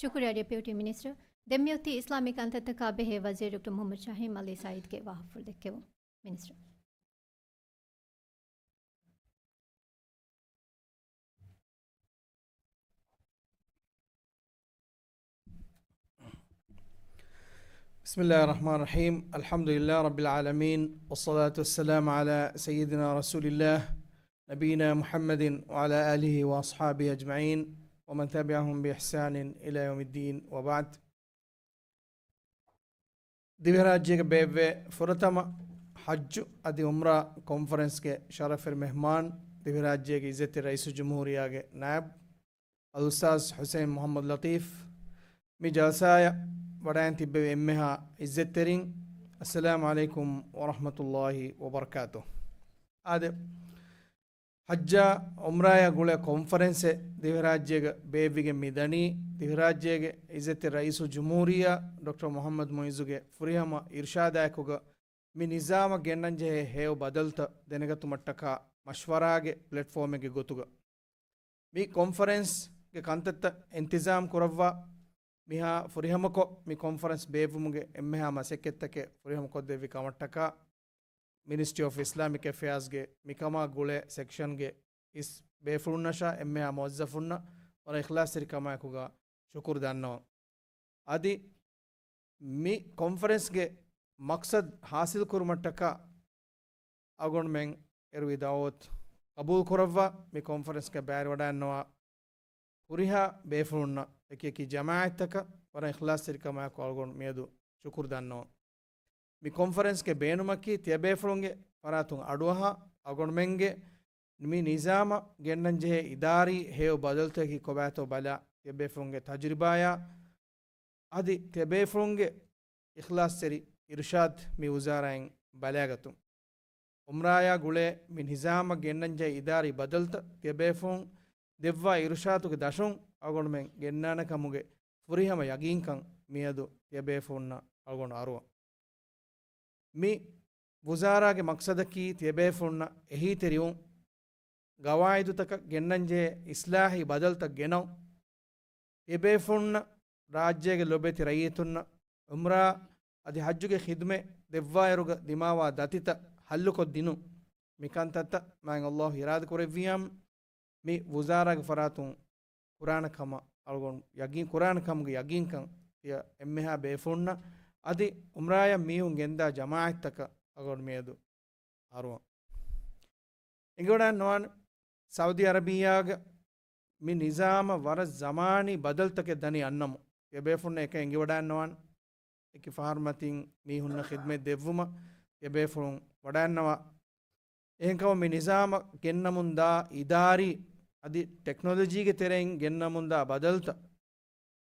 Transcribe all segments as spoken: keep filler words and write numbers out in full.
ޝުކުރިއްޔާ ޑެޕިއުޓީ މިނިސްޓަރ. ދެން މިއޮތީ އިސްލާމީ ކަންތައްތަކާ ބެހޭ ވަޒީރު ޑޮކްޓަރ މުޙައްމަދު ޝާހީން އަލީ ސަޢީދުގެ ވާހަކަފުޅު ދެއްކެވުން. މިނިސްޓަރ. بسم الله الرحمن الرحيم. الحمد لله رب العالمين، والصلاة والسلام على سيدنا رسول الله نبينا محمد وعلى آله وأصحابه أجمعين ومن تبعهم بإحسان إلى يوم الدين، وبعد. ދިވެހިރާއްޖޭގަ ބޭއްވޭ ފުރަތަމަ ޙައްޖު އަދި ޢުމްރާ ކޮންފަރެންސްގެ ޝަރަފުވެރި މެހްމާން، ދިވެހިރާއްޖޭގެ އިއްޒަތްތެރި ރައީސުލްޖުމްހޫރިއްޔާގެ ނާއިބު އަލްއުސްތާޛް ޙުސައިން މުޙައްމަދު ލަޠީފް، މި ޖަލްސާއަށް ވަޑައިން ތިއްބެވި އެންމެހާ އިއްޒަތްތެރިން، އައްސަލާމު ޢަލައިކުމް ވަރަޙްމަތުﷲި ވަބަރަކާތުހު. އާދެ، ޙައްޖާ ޢުމްރާޔާ ގުޅޭ ކޮންފަރެންސެއް ދިވެހިރާއްޖޭގަ ބޭއްވިގެން މި ދަނީ، ދިވެހިރާއްޖޭގެ އިއްޒަތްތެރި ރައީސުލްޖުމްހޫރިއްޔާ ޑޮކްޓަރ މުޙައްމަދު މުޢިއްޒުގެ ފުރިހަމަ އިރުޝާދާއެކުގަ މި ނިޒާމަށް ގެންނަންޖެހޭ ހެޔޮ ބަދަލުތައް ދެނެގަތުމަށްޓަކާ މަޝްވަރާގެ ޕްލެޓްފޯމެއްގެ ގޮތުގަ. މި ކޮންފަރެންސްގެ ކަންތައްތައް އިންތިޒާމް ކުރައްވާ، މިހާ ފުރިހަމަކޮށް، މި ކޮންފަރެންސް ބޭއްވުމުގެ އެންމެހާ މަސައްކަތްތަކެއް ފުރިހަމަކޮށްދެއްވި ކަމަށްޓަކާ، މިނިސްޓްރީ އޮފް އިސްލާމިކް އެފެއާޒްގެ މިކަމާ ގުޅޭ ސެކްޝަންގެ އިސް ބޭފުޅުންނަށާ އެންމެހާ މުވައްޒަފުންނަށް ވަރަށް އިޚްލާޞްތެރިކަމާއެކުގަ ޝުކުރު ދަންނަވަން. އަދި މި ކޮންފަރެންސްގެ މަޤްޞަދު ޙާޞިލް ކުރުމަށްޓަކާ އަޅުގަނޑުމެން އެރުވި ދަޢުވަތު ޤަބޫލު ކުރައްވާ، މި ކޮންފަރެންސްގަ ބައިވެރިވަޑައިންނަވާ ހުރިހާ ބޭފުޅުންނަށް އެކިއެކި ޖަމާޢަތްތަކަށް ވަރަށް އިޚްލާޞްތެރިކަމާއެކު އަޅުގަނޑު މިއަދު ޝުކުރު ދަންނަވަން. މި ކޮންފަރެންސްގެ ބޭނުމަކީ ތިޔަބޭފުޅުންގެ ފަރާތުން އަޑުއަހާ، އަޅުގަނޑުމެންގެ މި ނިޒާމަށް ގެންނަންޖެހޭ އިދާރީ ހެޔޮ ބަދަލުތަކަކީ ކޮބާތޯ ބަލާ، ތިޔަބޭފުޅުންގެ ތަޖުރިބާޔާ އަދި ތިޔަބޭފުޅުންގެ އިޚްލާޞްތެރި އިރުޝާދު މި ވުޒާރާއިން ބަލާގަތުން. ޢުމްރާޔާ ގުޅޭ މި ނިޒާމަށް ގެންނަންޖެހޭ އިދާރީ ބަދަލުތައް ތިޔަބޭފުޅުން ދެއްވާ އިރުޝާދުގެ ދަށުން އަޅުގަނޑުމެން ގެންނާނެ ކަމުގެ ފުރިހަމަ ޔަގީންކަން މިއަދު ތިޔަބޭފުޅުންނަށް އަޅުގަނޑު އަރުވަން. މި ވުޒާރާގެ މަޤްޞަދަކީ ތިޔަބޭފުޅުންނަށް އެހީތެރިވުން، ގަވާއިދުތަކަށް ގެންނަންޖެހޭ އިޞްލާޙީ ބަދަލުތައް ގެނައުން، ތިޔަބޭފުޅުންނަށް ރާއްޖޭގެ ލޮބުވެތި ރައްޔިތުންނަށް ޢުމްރާ އަދި ޙައްޖުގެ ޚިދުމަތް ދެއްވާއިރުގަ ދިމާވާ ދަތިތައް ޙައްލުކޮށްދިނުން. މިކަންތައްތައް މާތް ﷲ އިރާދަކުރެއްވިއްޔާ، މި ވުޒާރާގެ ފަރާތުން ކުރާނެ ކަމަށް އަޅުގަނޑު ޔަގީން، ކުރާނެ ކަމުގެ ޔަގީންކަން ތިޔަ އެންމެހާ ބޭފުޅުންނަށް އަދި ޢުމްރާޔަށް މީހުން ގެންދާ ޖަމާޢަތްތަކަށް އަޅުގަނޑު މިއަދު އަރުވަން. އެނގިވަޑައިންނަވާނެ، ސައުދީ ޢަރަބިއްޔާގަ މި ނިޒާމަށް ވަރަށް ޒަމާނީ ބަދަލުތަކެއް ދަނީ އަންނަމުން. ތިޔަބޭފުޅުންނަށް އެކަން އެނގިވަޑައިންނަވާނެ. އެކި ފަހަރު މަތިން މީހުންނަށް ޚިދުމަތް ދެއްވުމަށް ތިޔަބޭފުޅުން ވަޑައިންނަވާ. އެހެންކަމުން މި ނިޒާމަށް ގެންނަމުންދާ އިދާރީ އަދި ޓެކްނޮލޮޖީގެ ތެރެއިން ގެންނަމުންދާ ބަދަލުތައް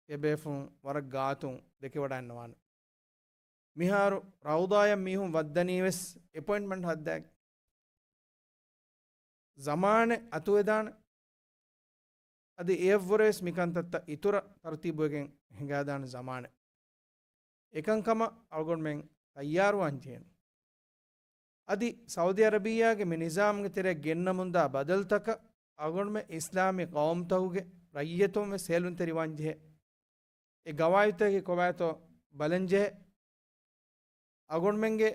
ތިޔަބޭފުޅުން ވަރަށް ގާތުން ދެކެވަޑައިންނަވާނެ. މިހާރު ރައުޟާޔަށް މީހުން ވައްދަނީވެސް އެޕޮއިންޓްމަންޓް ހައްދާ ޒަމާނެއް އަތުވެދާނެ. އަދި އެއަށްވުރެވެސް މިކަންތައްތައް އިތުރަށް ތަރުތީބުވެގެން ހިނގާދާނެ ޒަމާނެއް. އެކަންކަމަށް އަޅުގަނޑުމެން ތައްޔާރުވާން ޖެހޭނެ. އަދި ސައުދީ ޢަރަބިއްޔާގެ މި ނިޒާމުގެ ތެރެއަށް ގެންނަމުންދާ ބަދަލުތަކަށް އަޅުގަނޑުމެން އިސްލާމީ ޤައުމުތަކުގެ ރައްޔިތުން ވެސް ހޭލުންތެރިވާން ޖެހޭ. އެ ގަވާއިދުތަކަކީ ކޮބާތޯ ބަލަން ޖެހޭ. އަޅުގަނޑުމެންގެ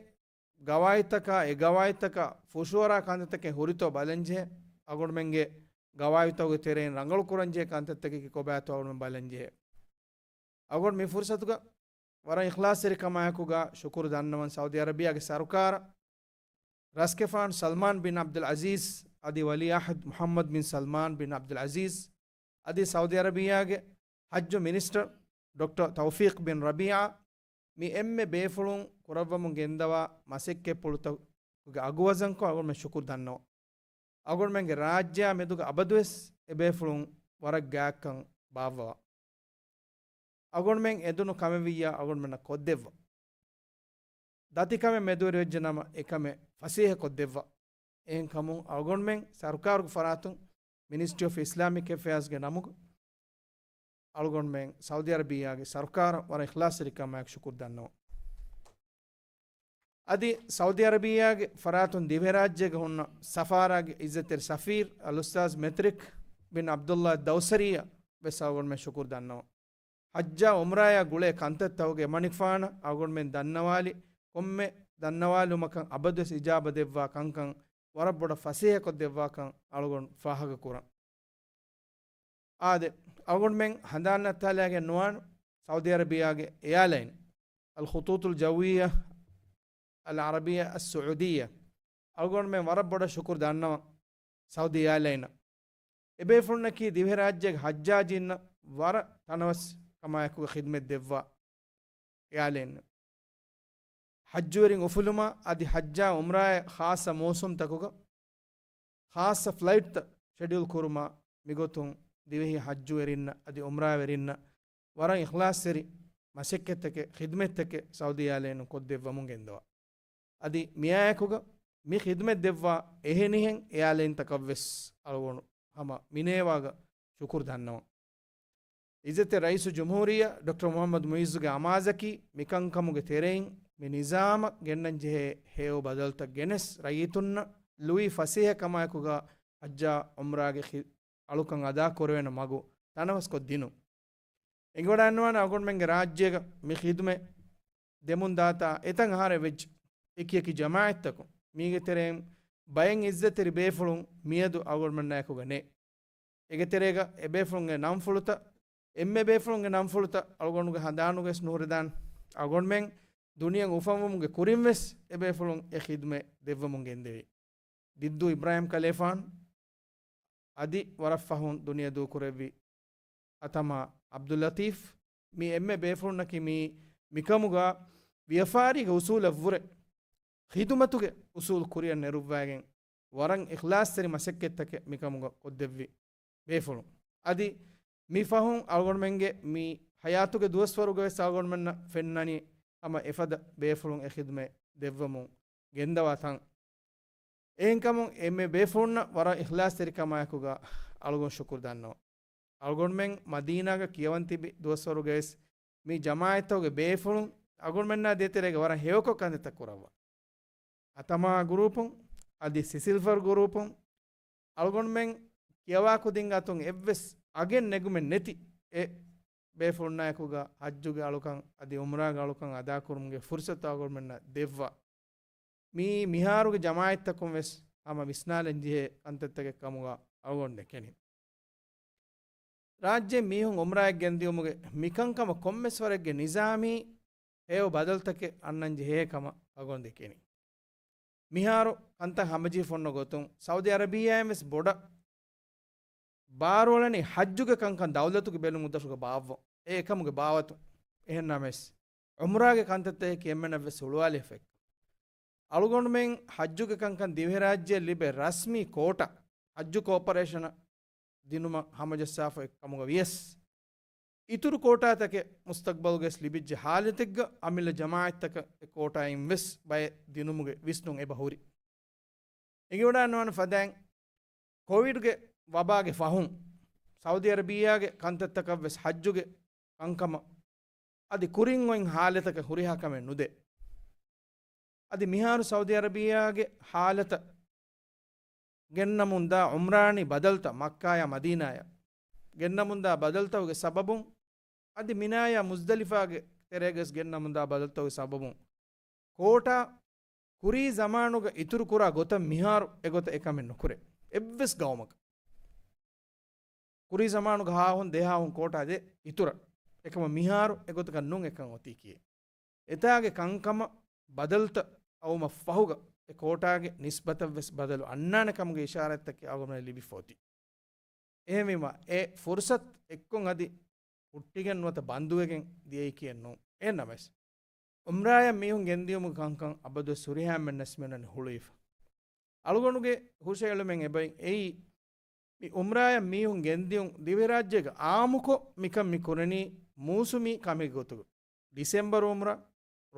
ގަވާއިދުތަކާ، އެ ގަވާއިދުތަކާ ފުށުއަރާ ކަންތައްތަކެއް ހުރިތޯ ބަލަންޖެހޭ. އަޅުގަނޑުމެންގެ ގަވާއިދުތަކުގެ ތެރެއިން ރަނގަޅު ކުރަންޖެހޭ ކަންތައްތަކަކީ ކޮބާތޯ އަޅުގަނޑުމެން ބަލަންޖެހޭ. އަޅުގަނޑު މި ފުރުސަތުގަ ވަރަށް އިޚްލާޞްތެރިކަމާއެކުގަ ޝުކުރު ދަންނަވަން ސައުދީ ޢަރަބިއްޔާގެ ސަރުކާރަށް، ރަސްގެފާނު ސަލްމާން ބިން ޢަބްދުލް ޢަޒީޒް އަދި ވަލީ ޢަހްދު މުޙައްމަދު ބިން ސަލްމާން ބިން ޢަބްދުލް ޢަޒީޒް އަދި ސައުދީ ޢަރަބިއްޔާގެ ޙައްޖު މިނިސްޓަރ ޑޮކްޓަރ ތައުފީޤް ބިން ރަބީޢާ، މި އެންމެ ބޭފުޅުން ކުރައްވަމުން ގެންދަވާ މަސައްކަތްޕުޅުތަކުގެ އަގުވަޒަންކޮށް އަޅުގަނޑުމެން ޝުކުރު ދަންނަވަން. އަޅުގަނޑުމެންގެ ރާއްޖެއާ މެދުގަ އަބަދުވެސް އެބޭފުޅުން ވަރަށް ގާތްކަން ބާއްވަވާ. އަޅުގަނޑުމެން އެދުނު ކަމެއްވިއްޔާ އަޅުގަނޑުމެންނަށް ކޮށްދެއްވާ. ދަތިކަމެއް މެދުވެރިވެއްޖެ ނަމަ އެކަމެއް ފަސޭހަކޮށްދެއްވާ. އެހެންކަމުން އަޅުގަނޑުމެން ސަރުކާރުގެ ފަރާތުން މިނިސްޓްރީ އޮފް އިސްލާމިކް އެފެއާޒްގެ ނަމުގަ އަޅުގަނޑުމެން ސައުދީ ޢަރަބިއްޔާގެ ސަރުކާރަށް ވަރަށް އިޚްލާޞްތެރިކަމާއެކު ޝުކުރު ދަންނަވަން. އަދި ސައުދީ ޢަރަބިއްޔާގެ ފަރާތުން ދިވެހިރާއްޖޭގަ ހުންނަ ސަފާރާގެ ޢިއްޒަތްތެރި ސަފީރު އަލްއުސްތާޛް މެތްރިކް ބިން ޢަބްދުﷲ ދައުސަރީއަށް ވެސް އަޅުގަނޑުމެން ޝުކުރު ދަންނަވަން. ޙައްޖާ ޢުމްރާޔާ ގުޅޭ ކަންތައްތަކުގެ މަނިކުފާނަށް އަޅުގަނޑުމެން ދަންނަވާލި، ކޮންމެ ދަންނަވާލުމަކަށް އަބަދުވެސް އިޖާބަ ދެއްވާ ކަންކަން ވަރަށް ބޮޑަށް ފަސޭހަކޮށް ދެއްވާކަން އަޅުގަނޑު ފާހަގަ ކުރަން. އާދެ، އަޅުގަނޑުމެން ހަނދާން ނައްތާލާގެން ނުވާން ސައުދީ އަރަބިޔާގެ އެއާލައިން، އަލް ޚުޠޫޠުލް ޖައްވިއްޔާ އަލް ޢަރަބިއްޔާ އައްސައޫދިއްޔާ، އަޅުގަނޑުމެން ވަރަށް ބޮޑަށް ޝުކުރު ދަންނަވަން ސައުދީ އެއާލައިނަށް. އެބޭފުޅުންނަކީ ދިވެހިރާއްޖޭގެ ޙައްޖާޖީންނަށް ވަރަށް ތަނަވަސްކަމާއެކުގަ ޚިދުމަތް ދެއްވާ އެއާލައިން. ޙައްޖުވެރިން އުފުލުމާ އަދި ޙައްޖާ ޢުމްރާއެއް ޚާއްޞަ މޫސުމްތަކުގަ ޚާއްޞަ ފްލައިޓްތައް ޝެޑިއުލް ކުރުމާ މިގޮތުން ދިވެހި ޙައްޖުވެރިންނަށް އަދި ޢުމްރާވެރިންނަށް ވަރަށް އިޚްލާޞްތެރި މަސައްކަތްތަކެއް، ޚިދުމަތްތަކެއް ސައުދީ އެއާލައިނުން ކޮށްދެއްވަމުން ގެންދަވާ. އަދި މިއާއެކުގަ މި ޚިދުމަތް ދެއްވާ އެހެނިހެން އެއާލައިންތަކަށްވެސް އަޅުގަނޑު ހަމަ މިނޭވާގަ ޝުކުރު ދަންނަވަން. ޢިއްޒަތްތެރި ރައީސުލްޖުމްހޫރިއްޔާ ޑޮކްޓަރ މުޙައްމަދު މުޢިއްޒުގެ އަމާޒަކީ، މިކަންކަމުގެ ތެރެއިން މި ނިޒާމަށް ގެންނަންޖެހޭ ހެޔޮ ބަދަލުތައް ގެނެސް، ރައްޔިތުންނަށް ލުއި ފަސޭހަކަމާއެކުގަ ޙައްޖާ ޢުމްރާގެ ޚި-، އަޅުކަން އަދާކުރެވޭނެ މަގު ތަނަވަސްކޮށްދިނުން. އެނގިވަޑައިގަންނަވާނެ އަޅުގަނޑުމެންގެ ރާއްޖޭގަ މި ޚިދުމަތް ދެމުންދާތާ އެތަން އަހަރެއް ވެއްޖެ. އެކިއެކި ޖަމާޢަތްތަކުން މީގެ ތެރެއިން ބައެއް ޢިއްޒަތްތެރި ބޭފުޅުން މިއަދު އަޅުގަނޑުމެންނާއެކުގަ ނެތް. އޭގެ ތެރޭގަ އެބޭފުޅުންގެ ނަންފުޅުތައް، އެންމެ ބޭފުޅުންގެ ނަންފުޅުތައް އަޅުގަނޑުގެ ހަނދާނުގަވެސް ނުހުރެދާނެ. އަޅުގަނޑުމެން ދުނިޔެއަށް އުފަންވުމުގެ ކުރިންވެސް އެބޭފުޅުން އެ ޚިދުމަތް ދެއްވަމުން ގެންދެވި. ދިއްދޫ އިބްރާހިމް ކަލޭފާން، އަދި ވަރަށް ފަހުން ދުނިޔެ ދޫކުރެއްވި އަތަމާ ޢަބްދުއްލަޠީފް، މި އެންމެ ބޭފުޅުންނަކީ މީ މިކަމުގަ ވިޔަފާރީގެ އުސޫލަށްވުރެ ޚިދުމަތުގެ އުސޫލު ކުރިއަށް ނެރުއްވައިގެން ވަރަށް އިޚްލާޞްތެރި މަސައްކަތްތަކެއް މިކަމުގަ ކޮށްދެއްވި ބޭފުޅުން. އަދި މި ފަހުން އަޅުގަނޑުމެންގެ މި ޙަޔާތުގެ ދުވަސްވަރުގަވެސް އަޅުގަނޑުމެންނަށް ފެންނަނީ ހަމަ އެފަދަ ބޭފުޅުން އެ ޚިދުމަތް ދެއްވަމުން ގެންދަވާ ތަން. އެހެންކަމުން އެންމެ ބޭފުޅުންނަށް ވަރަށް އިޚްލާޞްތެރިކަމާއެކުގަ އަޅުގަނޑު ޝުކުރު ދަންނަވަން. އަޅުގަނޑުމެން މަދީނާގަ ކިޔަވަން ތިބި ދުވަސްވަރުގަވެސް މި ޖަމާޢަތްތަކުގެ ބޭފުޅުން އަޅުގަނޑުމެންނާ ދޭތެރޭގަ ވަރަށް ހެޔޮކޮށް ކަންތައްތައް ކުރައްވާ. އަތަމާ ގުރޫޕުން އަދި ސިސިލްފަރު ގުރޫޕުން އަޅުގަނޑުމެން ކިޔަވާ ކުދިންގެ އަތުން އެއްވެސް އަގެއް ނެގުމެއް ނެތި އެ ބޭފުޅުންނާއެކުގަ ޙައްޖުގެ އަޅުކަން އަދި ޢުމްރާގެ އަޅުކަން އަދާކުރުމުގެ ފުރުޞަތު އަޅުގަނޑުމެންނަށް ދެއްވާ. މީ މިހާރުގެ ޖަމާޢަތްތަކުން ވެސް ހަމަ ވިސްނާލަން ޖެހޭ ކަންތައްތަކެއް ކަމުގަ އަޅުގަނޑު ދެކެނީ. ރާއްޖެ މީހުން ޢުމްރާއަށް ގެންދިއުމުގެ މިކަންކަމަށް ކޮންމެސް ވަރެއްގެ ނިޒާމީ ހެޔޮ ބަދަލުތަކެއް އަންނަން ޖެހޭ ކަމަށް އަޅުގަނޑު ދެކެނީ. މިހާރު ކަންތައް ހަމަޖެހިފަ އޮންނަ ގޮތުން ސައުދީ އަރަބިއްޔާއިން ވެސް ބޮޑަށް ބާރުއަޅަނީ ޙައްޖުގެ ކަންކަން ދައުލަތުގެ ބެލުމުގެ ދަށުގަ ބާއްވަން. އެ އެކަމުގެ ބާވަތު. އެހެން ނަމަވެސް، ޢުމްރާގެ ކަންތައްތަކަކީ އެންމެނަށް ވެސް ހުޅުވާލި އެއް އަޅުގަނޑުމެން ޙައްޖުގެ ކަންކަން ދިވެހިރާއްޖެއަށް ލިބޭ ރަސްމީ ކޯޓާ، ޙައްޖު ކޯޕަރޭޝަނަށް ދިނުމަށް ހަމަޖައްސާފަ އެއްކަމުގަ ވިޔަސް، އިތުރު ކޯޓާތަކެއް މުސްތަޤްބަލުގަވެސް ލިބިއްޖެ ޙާލަތެއްގަ އަމިއްލަ ޖަމާޢަތްތަކަށް އެ ކޯޓާއިން ވެސް ބައެއް ދިނުމުގެ ވިސްނުން އެބަ ހުރި. އެނގިވަޑައިގަންނަވާނެ ފަދައިން، ކޮވިޑްގެ ވަބާގެ ފަހުން، ސައުދީ އަރަބިއްޔާގެ ކަންތައްތަކަށް ވެސް ޙައްޖުގެ ކަންކަމަށް އަދި ކުރިން އޮތް ޙާލަތަކަށް ހުރިހާ ކަމެއް ނުދޭ. އަދި މިހާރު ސައުދީ އަރަބިއްޔާގެ ޙާލަތަށް ގެންނަމުންދާ ޢުމްރާނީ ބަދަލުތައް މައްކާޔާ މަދީނާޔަށް ގެންނަމުންދާ ބަދަލުތަކުގެ ސަބަބުން، އަދި މިނާޔާ މުޒްދަލިފާގެ ތެރޭގަސް ގެންނަމުންދާ ބަދަލުތަކުގެ ސަބަބުން، ކޯޓާ ކުރީ ޒަމާނުގަ އިތުރު ކުރާ ގޮތަށް މިހާރު އެގޮތަށް އެކަމެއް ނުކުރޭ. އެއްވެސް ގައުމަކަށް. ކުރީ ޒަމާނުގަ ހާހުން ދެހާހުން ކޯޓާ ދޭ އިތުރަށް. އެކަމަ މިހާރު އެގޮތަކަށް ނޫން އެކަން އޮތީކީ. އެތާގެ ކަންކަމަށް ބަދަލުތައް އައުމަށް ފަހުގަ އެ ކޯޓާގެ ނިސްބަތަށްވެސް ބަދަލު އަންނާނެ ކަމުގެ އިޝާރާތްތަކެއް އަޅުގަނޑަށް ލިބިފަ އޮތީ. އެހެންވީމަ، އެ ފުރުސަތު އެއްކޮށް އަދި ހުއްޓިގެން ނުވަތަ ބަންދުވެގެން ދިޔައީކީއެއް ނޫން. އެހެންނަމަވެސް، ޢުމްރާޔަށް މީހުން ގެންދިޔުމުގެ ކަންކަން އަބަދުވެސް ހުރިހާ އެންމެންނަށް މިއޮންނަނީ ހުޅުވިފަ. އަޅުގަނޑުގެ ހުށަހެޅުމެއް އެބައި އެއީ، މި ޢުމްރާޔަށް މީހުން ގެންދިޔުން ދިވެހިރާއްޖޭގަ އާއްމުކޮށް މިކަން މި ކުރަނީ މޫސުމީ ކަމެއްގެ ގޮތުގަ. ޑިސެމްބަރު ޢުމްރާ،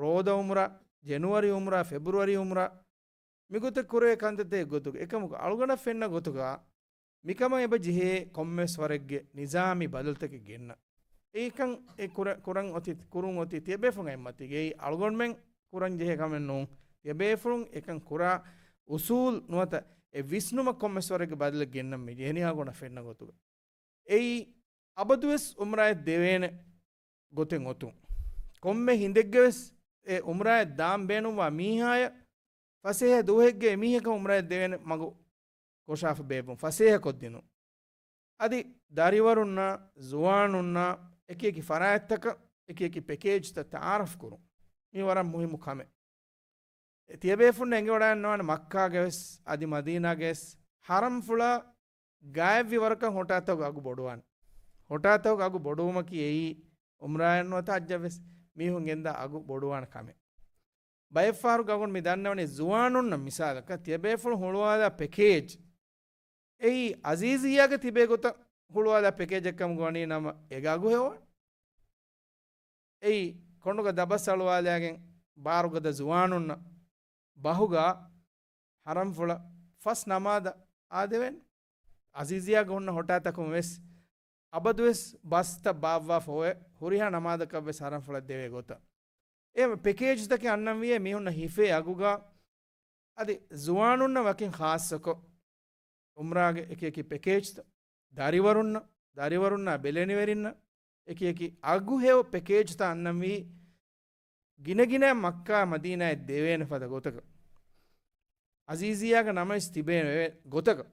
ރޯދަ ޢުމްރާ، ޖެނުއަރީ ޢުމްރާ، ފެބްރުއަރީ ޢުމްރާ، މިގޮތަށް ކުރޭ ކަންތައްތަކެއް ގޮތުގަ. އެކަމަކު އަޅުގަނޑަށް ފެންނަ ގޮތުގަ މިކަމަށް އެބަ ޖެހޭ ކޮންމެސް ވަރެއްގެ ނިޒާމީ ބަދަލުތަކެއް ގެންނަ. އެކަން އެ ކުރަ-، ކުރަން އޮތީ، ކުރުން އޮތީ ތިޔަބޭފުޅުން އެއްމަތީގައި. އަޅުގަނޑުމެން ކުރަން ޖެހޭ ކަމެއް ނޫން. ތިޔަބޭފުޅުން އެކަން ކުރާ އުސޫލް ނުވަތަ އެ ވިސްނުމަށް ކޮންމެސް ވަރެއްގެ ބަދަލެއް ގެންނަން މި ޖެހެނީ އަޅުގަނޑަށް ފެންނަ ގޮތުގަ. އެއީ އަބަދުވެސް ޢުމްރާއަށް ދެވޭނެ ގޮތެއް އޮތުން. ކޮންމެ ހިނދެއްގެ ވެސް އެ އުމްރާއަށް ދާން ބޭނުންވާ މީހާޔަށް ފަސޭހަ ދުވަހެއްގެ އެމީހަކަށް އުމްރާއަށް ދެވޭނެ މަގު ކޮށާފަ ބޭއްވުން ފަސޭހަކޮށްދިނުން. އަދި ދަރިވަރުންނާ، ޒުވާނުންނާ، އެކިއެކި ފަރާތްތަކަށް އެކިއެކި ޕެކޭޖްތައް ތައާރަފް ކުރުން. މީ ވަރަށް މުހިއްމު ކަމެއް. އެ ތިޔަބޭފުން އެނގިވަޑައިންނަވާނެ މައްކާގެ ވެސް، އަދި މަދީނާގެ ވެސް، ހަރަމްފުޅާ ގާތްވި ވަރަކަށް ހޮޓާތަކުގެ އަގު ބޮޑުވާނެ. ހޮޓާތަކުގެ އަގު ބޮޑުވުމަކީ އެއީ އުމްރާއަށް ނުވަތަ ޙައްޖަށް ވެސް މީހުން ގެންދާ އަގު ބޮޑުވާނެ ކަމެއް. ބައެއްފަހަރު އަޅުގަނޑު މި ދަންނަވަނީ ޒުވާނުންނަށް މިސާލަކަށް ތިޔަބޭފުޅުން ހުޅުވާލާ ޕެކޭޖް އެއީ އަޒީޒިއްޔާގަ ތިބޭ ގޮތަށް ހުޅުވާލާ ޕެކޭޖެއް ކަމުގަ ވަނީ ނަމަ އޭގެ އަގު ހެޔޮވާނެ. އެއީ ކޮނޑުގަ ދަބަސް އަޅުވާލާގެން ބާރުގަދަ ޒުވާނުންނަށް ބަހުގަ ހަރަމްފުޅަށް ފަސް ނަމާދަށް އާދެވެން. އަޒީޒިއްޔާގަ ހުންނަ ހޮޓާތަކުން ވެސް އަބަދުވެސް ބަސްތައް ބާއްވާފަ އޮވެ ހުރިހާ ނަމާދަކަށް ވެސް ހަރަމްފުޅަށް ދެވޭ ގޮތަށް. އެ ޕެކޭޖްތަކެއް އަންނަންވީއޭ މީހުންނަށް ހިފޭ އަގުގަ. އަދި ޒުވާނުންނަށް ވަކިން ޚާއްޞަކޮށް އުމްރާގެ އެކިއެކި ޕެކޭޖްތައް، ދަރިވަރުންނަށް، ދަރިވަރުންނާ ބެލެނިވެރިންނަށް އެކިއެކި އަގު ހެޔޮ ޕެކޭޖްތައް އަންނަންވީ ގިނަގިނަ މައްކާ މަދީނާއަށް ދެވޭނެ ފަދަ ގޮތަކަށް. އަޒީޒިއްޔާގަ ނަމަވެސް ތިބޭ ގޮތަކަށް.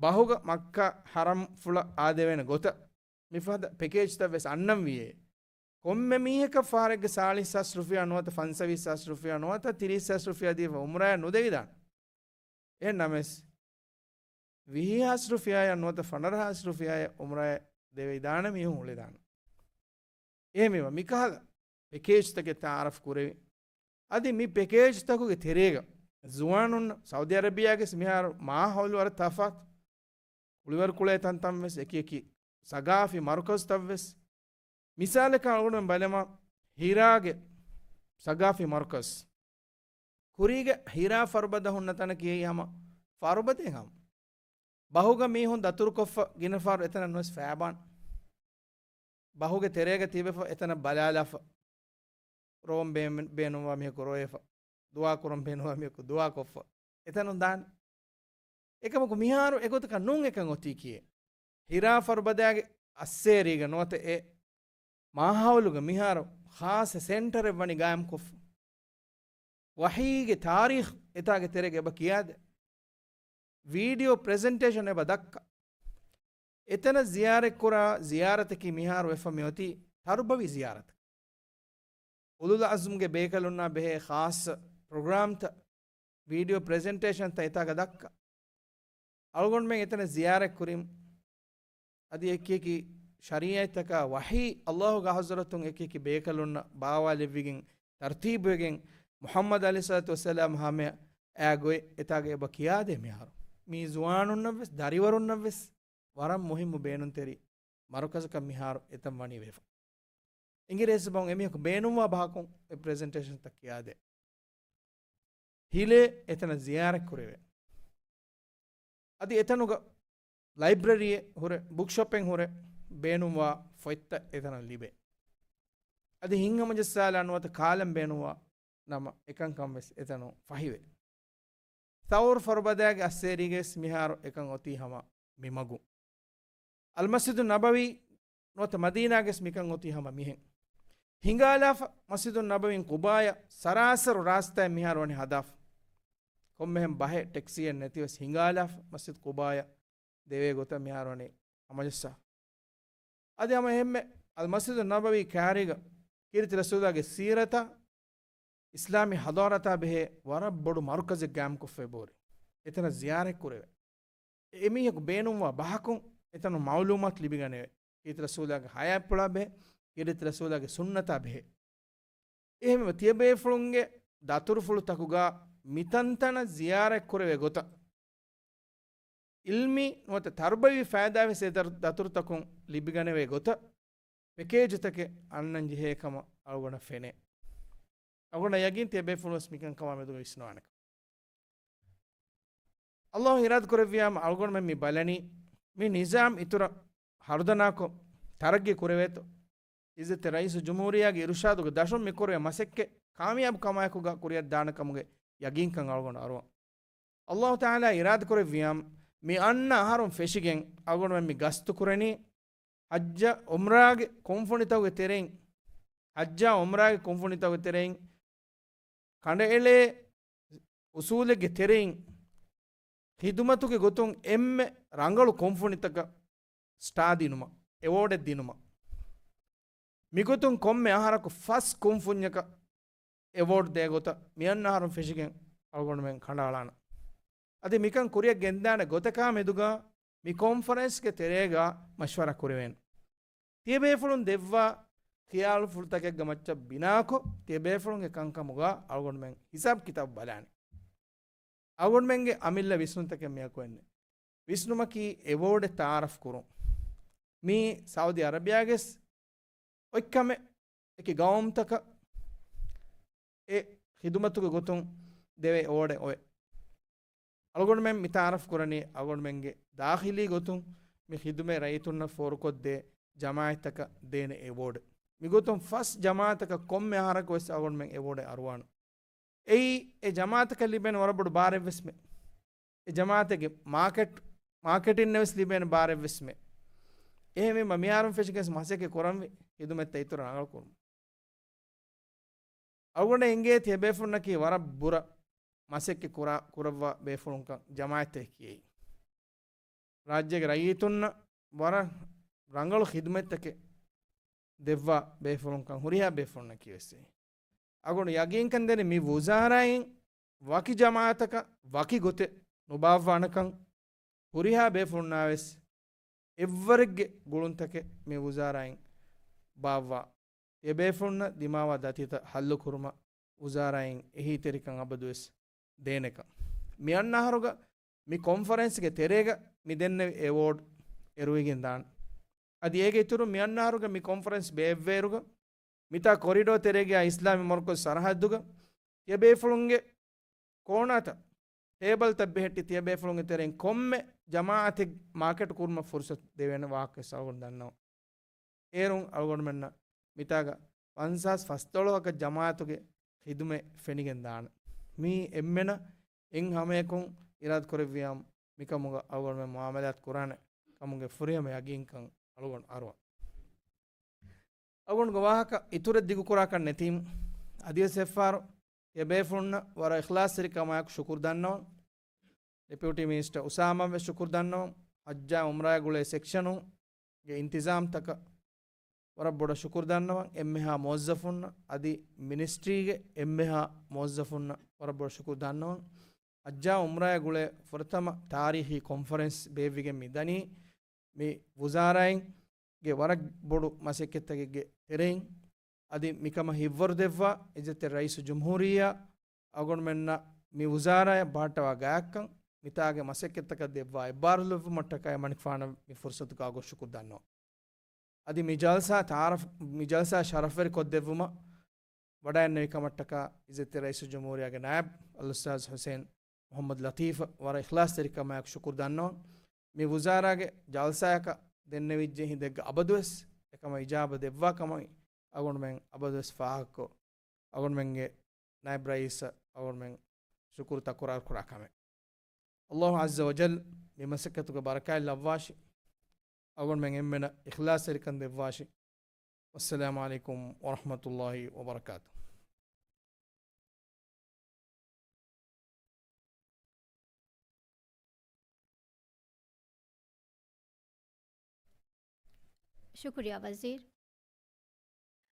ބަހުގަ މައްކާ ހަރަމްފުޅަށް އާދެވޭނެ ގޮތަށް މިފަދަ ޕެކޭޖްތައް ވެސް އަންނަންވީއޭ. ކޮންމެ މީހަކަށް ފަހަރެއްގެ ސާޅީސް ހާސް ރުފިޔާ ނުވަތަ ފަންސަވީސް ހާސް ރުފިޔާ ނުވަތަ ތިރީސް ހާސް ރުފިޔާ ދީފަ އުމްރާއަށް ނުދެވިދާނެ. އެހެން ނަމަވެސް، ވިހި ހާސް ރުފިޔާއެއް ނުވަތަ ފަނަރަ ހާސް ރުފިޔާއެއް އުމްރާއަށް ދެވިދާނެ މީހުން އުޅެދާނެ. އެހެންވީމަ، މިކަހަލަ ޕެކޭޖްތަކެއް ތައާރަފް ކުރެވި. އަދި މި ޕެކޭޖްތަކުގެ ތެރޭގަ ޒުވާނުން ސައުދީ އަރަބިޔާގެ މިހާރު މާހައުލު ވަރަށް ތަފާތު. ކުޅިވަރު ކުޅޭ ތަންތަން ވެސް އެކި އެކި ސަގާފީ މަރުކަޒުތައް ވެސް. މިސާލަކަށް އަޅުގަނޑުމެން ބަލަމާ ހިރާގެ ސަގާފީ މަރުކަޒު. ކުރީގެ ހިރާ ފަރުބަދަ ހުންނަ ތަނަކީ އެއީ ހަމަ ފަރުބަދައެއް ހަމަ. ބަހުގަ މީހުން ދަތުރުކޮށްފަ ގިނަ ފަހަރު އެތަނަށް ނުވެސް ފައިބާން. ބަހުގެ ތެރޭގަ ތިބެފަ އެތަނަށް ބަލާލާފަ. ރޯން ބޭން-، ބޭނުންވާ މީހަކު ރޮއެފަ. ދުޢާ ކުރަން ބޭނުންވާ މީހަކު ދުޢާ ކޮށްފަ. އެތަނުން ދާން. އެކަމަކު މިހާރު އެގޮތަކަށް ނޫން އެކަން އޮތީކީއެއް. ހިރާ ފަރުބަދާގެ އައްސޭރީގަ ނުވަތަ އެ މާހައުލުގަ މިހާރު ޚާއްޞަ ސެންޓަރެއް ވަނީ ގާއިމްކޮށްފަ. ވަޙީގެ ތާރީޚް އެތާގެ ތެރޭގަ އެބަ ކިޔާދޭ. ވީޑިއޯ ޕްރެޒެންޓޭޝަން އެބަ ދައްކާ. އެތަނަށް ޒިޔާރަތްކުރާ ޒިޔާރަތަކީ މިހާރު ވެފަ މިއޮތީ ތަރުބަވީ ޒިޔާރަތަކެއް. އުލުލް އަޒްމްގެ ބޭކަލުންނާ ބެހޭ ޚާއްޞަ ޕްރޮގްރާމްތައް، ވީޑިއޯ ޕްރެޒެންޓޭޝަންތައް އެތާގަ ދައްކާ. އަޅުގަނޑުމެން އެތަނަށް ޒިޔާރަތްކުރިން، އަދި އެކި އެކި ޝަރީޢަތްތަކާ ވަޙީ އައްލާހުގެ ޙަޟްރަތުން އެކި އެކި ބޭކަލުންނަށް ބާވާލެއްވިގެން، ތަރްތީބުވެގެން، މުޙައްމަދު ޢަލައިހިއްޞަލާތު ވައްސަލާމް ހަމަޔަށް އާ ގޮތް އެތާގަ އެބަ ކިޔާދޭ މިހާރު. މީ ޒުވާނުންނަށްވެސް، ދަރިވަރުންނަށްވެސް ވަރަށް މުހިއްމު ބޭނުންތެރި މަރުކަޒަކަށް މިހާރު އެތަން ވަނީ ވެފަ. އިނގިރޭސި ބަހުން އެމީހަކު ބޭނުންވާ ބަހަކުން އެ ޕްރެޒެންޓޭޝަންތައް ކިޔާދޭ. ހިލޭ އެތަނަށް ޒިޔާރަތް ކުރެވޭ. އަދި އެތަނުގަ ލައިބްރަރީއެއް ހުރެ، ބުކްޝޮޕެއް ހުރެ، ބޭނުންވާ ފޮތްތައް އެތަނަށް ލިބޭ. އަދި ހިތްހަމަޖައްސާލާ ނުވަތަ ކާލަން ބޭނުންވާ ނަމަ އެކަންކަން ވެސް އެތަނުން ފަހިވޭ. ޘައުރު ފަރުބަދާގެ އައްސޭރީގަވެސް މިހާރު އެކަން އޮތީ ހަމަ މިމަގު. އަލްމަސްޖިދު ނަބަވީ ނުވަތަ މަދީނާގެސް މިކަން އޮތީ ހަމަ މިހެން. ހިނގާލާފަ މަސްޖިދު ނަބަވީން ޤުބާޔަށް ސަރާސަރު ރާސްތާއެއް މިހާރު ވަނީ ހަދާފަ. ކޮންމެހެން ބަހެއް ޓެކްސީއެއް ނެތިވެސް ހިނގާލާފަ މަސްޖިދު ޤުބާޔަށް ދެވޭ ގޮތަށް މިހާރު ވަނީ ހަމަޖައްސާ. އަދި ހަމަ އެހެންމެ އަލްމަސްޖިދު ނަބަވީ ކާރީގަ ކީރިތި ރަސޫލާގެ ސީރަތާ، އިސްލާމީ ޙަޟާރަތާ ބެހޭ ވަރަށް ބޮޑު މަރުކަޒެއް ގާއިމްކޮށްފައި ބޯރި. އެތަނަށް ޒިޔާރަތް ކުރެވޭ. އެމީހަކު ބޭނުންވާ ބަހަކުން އެތަނުން މަޢުލޫމާތު ލިބިގަނެވޭ. ކީރިތި ރަސޫލާގެ ޙަޔާތްޕުޅާ ބެހޭ، ކީރިތި ރަސޫލާގެ ސުންނަތާ ބެހޭ. އެހެންވެ، ތިޔަބޭފުޅުންގެ ދަތުރުފުޅުތަކުގަ މިތަންތަނަށް ޒިޔާރަތް ކުރެވޭ ގޮތަށް، ޢިލްމީ ނުވަތަ ތަރުބަވީ ފައިދާވެސް އެ ދަރު-، ދަތުރުތަކުން ލިބިގަނެވޭ ގޮތަށް ޕެކޭޖުތަކެއް އަންނަން ޖެހޭ ކަމަށް އަޅުގަނޑަށް ފެނޭ. އަޅުގަނޑަށް ޔަގީން ތިޔަބޭފުޅުން ވެސް މިކަންކަމާ މެދުގަ ވިސްނަވާނެކަން. އައްލާހު އިރާދަކުރެއްވިއްޔާމު އަޅުގަނޑުމެން މި ބަލަނީ، މި ނިޒާމް އިތުރަށް ހަރުދަނާކޮށް ތަރައްގީ ކުރެވޭތޯ. ޢިއްޒަތްތެރި ރައީސުލްޖުމްހޫރިއްޔާގެ އިރުޝާދުގެ ދަށުން މިކުރެވޭ މަސައްކަތް ކާމިޔާބު ކަމާއެކުގަ ކުރިއަށް ދާނެ ކަމުގެ ޔަގީންކަން އަޅުގަނޑު އަރުވަން. އައްލާހު ތަޢާލާ އިރާދަކުރެއްވިއްޔާމު މި އަންނަ އަހަރުން ފެށިގެން އަޅުގަނޑުމެން މި ގަސްތު ކުރަނީ، ޙައްޖާ ޢުމްރާގެ ކުންފުނިތަކުގެ ތެރެއިން، ޙައްޖާ ޢުމްރާގެ ކުންފުނިތަކުގެ ތެރެއިން، ކަނޑައެޅޭ އުސޫލެއްގެ ތެރެއިން ޚިދުމަތުގެ ގޮތުން އެންމެ ރަނގަޅު ކުންފުނިތަކަށް ސްޓާ ދިނުމަށް، އެވޯޑެއް ދިނުމަށް. މިގޮތުން ކޮންމެ އަހަރަކު ފަސް ކުންފުންޏަކަށް އެވޯޑް ދޭ ގޮތަށް މިއަންނަ އަހަރުން ފެށިގެން އަޅުގަނޑުމެން ކަނޑައަޅާނަން. އަދި މިކަން ކުރިއަށް ގެންދާނެ ގޮތަކާ މެދުގަ މި ކޮންފަރެންސްގެ ތެރޭގަ މަޝްވަރާ ކުރެވޭނެ. ތިޔަބޭފުޅުން ދެއްވާ ޚިޔާލުފުޅުތަކެއްގެ މައްޗަށް ބިނާކޮށް، ތިޔަބޭފުޅުންގެ ކަންކަމުގަ އަޅުގަނޑުމެން ހިސާބު ކިތާބު ބަލާނެ. އަޅުގަނޑުމެންގެ އަމިއްލަ ވިސްނުންތަކެއް މިއަކު އެންނެ. ވިސްނުމަކީ އެވޯޑެއް ތައާރަފް ކުރުން. މީ ސައުދި އަރަބިޔާގެސް އޮތްކަމެއް، އެކި ގައުމުތަކަށް އެ ޚިދުމަތުގެ ގޮތުން ދެވޭ އެވޯޑެއް އޮވެ. އަޅުގަނޑުމެން މި ތައާރަފް ކުރަނީ އަޅުގަނޑުމެންގެ ދާޚިލީ ގޮތުން މި ޚިދުމަތް ރައްޔިތުންނަށް ފޯރުކޮށްދޭ ޖަމާއަތްތަކަށް ދޭނެ އެވޯޑެއް. މިގޮތުން ފަސް ޖަމާއަތަކަށް ކޮންމެ އަހަރަކު ވެސް އަޅުގަނޑުމެން އެވޯޑެއް އަރުވާނަން. އެއީ އެ ޖަމާއަތަކަށް ލިބޭނެ ވަރަށް ބޮޑު ބާރެއްވެސްމެ. އެ ޖަމާއަތެއްގެ މާކެޓް، މާކެޓިންނަށް ވެސް ލިބޭނެ ބާރެއްވެސްމެ. އެހެންވީމަ މިހާރުން ފެށިގެން މަސައްކަތް ކުރަންވީ ޚިދުމަތްތައް އިތުރަށް ރަނގަޅު ކުރުމަށް. އަޅުގަނޑަށް އެނގޭ ތިޔަބޭފުޅުންނަކީ ވަރަށް ބުރަ މަސައްކަތް ކުރާ، ކުރައްވާ ބޭފުޅުންކަން ޖަމާއަތްތައް ކިޔައީ. ރާއްޖޭގެ ރައްޔިތުންނަށް ވަރަށް ރަނގަޅު ޚިދުމަތްތަކެއް ދެއްވާ ބޭފުޅުންކަން ހުރިހާ ބޭފުޅުންނަކީ ވެސް. އަޅުގަނޑު ޔަގީންކަން ދެނީ މި ވުޒާރާއިން ވަކި ޖަމާއަތަކަށް ވަކި ގޮތެއް ނުބާއްވާނެކަން ހުރިހާ ބޭފުޅުންނާވެސް އެއްވަރެއްގެ ގުޅުންތަކެއް މި ވުޒާރާއިން ބާއްވާ، އެ ބޭފުޅުންނަށް ދިމާވާ ދަތިތައް ހައްލު ކުރުމަށް ވުޒާރާއިން އެހީތެރިކަން އަބަދުވެސް ދޭނެކަން. މި އަންނަ އަހަރުގަ މި ކޮންފަރެންސްގެ ތެރޭގަ މި ދެންނެވި އެވޯޑް އެރުވިގެން ދާނެ. އަދި އޭގެ އިތުރުން މި އަންނަ އަހަރުގަ މި ކޮންފަރެންސް ބޭއްވޭއިރުގަ މިތާ ކޮރިޑޯ ތެރޭގައި އިސްލާމީ މަރުކަޒު ސަރަހައްދުގަ ތިޔަބޭފުޅުންގެ ކޯނާތައް، ޓޭބަލްތައް ބެހެއްޓި ތިޔަބޭފުޅުންގެ ތެރެއިން ކޮންމެ ޖަމާއަތެއް މާކެޓް ކުރުމަށް ފުރުސަތު ދެވޭނެ ވާހަކަ ވެސް އަޅުގަނޑު ދަންނަވަން. އޭރުން އަޅުގަނޑުމެންނަށް މިތާގަ ފަންސާސް ފަސްދޮޅަހަކަށް ޖަމާއަތުގެ ޚިދުމަތް ފެނިގެން ދާނެ. މީ އެންމެނަށް އެއް ހަމަޔަކުން އިރާދަ ކުރެއްވިޔާ މިކަމުގަ އަޅުގަނޑުމެން މުއާމަލާތު ކުރާނެ ކަމުގެ ފުރިހަމަ ޔަގީންކަން އަޅުގަނޑު އަރުވަން. އަޅުގަނޑުގެ ވާހަކަ އިތުރަށް ދިގުކުރާކަށް ނެތީމު، އަދިވެސް އެއްފަހަރު ތިޔަބޭފުޅުންނަށް ވަރަށް އިޚްލާޞްތެރިކަމާއެކު ޝުކުރު ދަންނަވަން. ޑެޕިއުޓީ މިނިސްޓަރ އުސާމަށް ވެސް ޝުކުރު ދަންނަވަން. ޙައްޖާ ޢުމްރާއާ ގުޅޭ ސެކްޝަނުގެ އިންތިޒާމްތަކަށް ވަރަށް ބޮޑަށް ޝުކުރު ދަންނަވަން. އެންމެހާ މުވައްޒަފުންނަށް އަދި މިނިސްޓްރީގެ އެންމެހާ މުވައްޒަފުންނަށް ވަރަށް ބޮޑަށް ޝުކުރު ދަންނަވަން. ޙައްޖާ ޢުމްރާއާ ގުޅޭ ފުރަތަމަ ތާރީޚީ ކޮންފަރެންސް ބޭއްވިގެން މި ދަނީ. މި ވުޒާރާއިންގެ ވަރަށް ބޮޑު މަސައްކަތްތަކެއްގެ ތެރެއިން އަދި މިކަމަށް ހިތްވަރު ދެއްވާ އިއްޒަތްތެރި ރައީސުލްޖުމްހޫރިއްޔާ އަޅުގަނޑުމެންނަށް މި ވުޒާރާއަށް ބަހައްޓަވާ ގާތްކަން، މިތާގެ މަސައްކަތްތަކަށް ދެއްވާ އެއްބާރުލުއްވުމަށްޓަކައި މަނިކުފާނަށް މި ފުރުސަތުގަ އަގު ޝުކުރު ދަންނަވަން. އަދި މި ޖަލްސާ ތައާރަފް، މި ޖަލްސާ ޝަރަފްވެރި ކޮށްދެއްވުމަށް ވަޑައިގެންނެވި ކަމަށްޓަކާ އިއްޒަތްތެރި ރައީސުލްޖުމްހޫރިއްޔާގެ ނާއިބް އަލްއުސްތާޛް ޙުސައިން މުޙައްމަދު ލަތީފަށް ވަރަށް އިޚްލާޞްތެރިކަމާއެކު ޝުކުރު ދަންނަވަން. މި ވުޒާރާގެ ޖަލްސާއަކަށް ދެންނެވިއްޖެ ހިނދެއްގަ އަބަދުވެސް އެކަމަށް އިޖާބަ ދެއްވާ ކަމަށް އަޅުގަނޑުމެން އަބަދުވެސް ފާހަގަކޮށް، އަޅުގަނޑުމެންގެ ނާއިބް ރައީސަށް އަޅުގަނޑުމެން ޝުކުރު ތަކުރާރު ކުރާ ކަމެއް. ﷲ ޢައްޒަ ވަޖައްލަ މި މަސައްކަތުގެ ބަރަކާތް ލައްވާށި. އަޅުގަނޑުމެން އެންމެނަށް އިޚްލާޞްތެރިކަން ދެއްވާށި. ވައްސަލާމު ޢަލައިކުމް ވަރަޙްމަތުﷲ ވަބަރަކާތުހު. ޝުކުރިއްޔާ ވަޒީރު.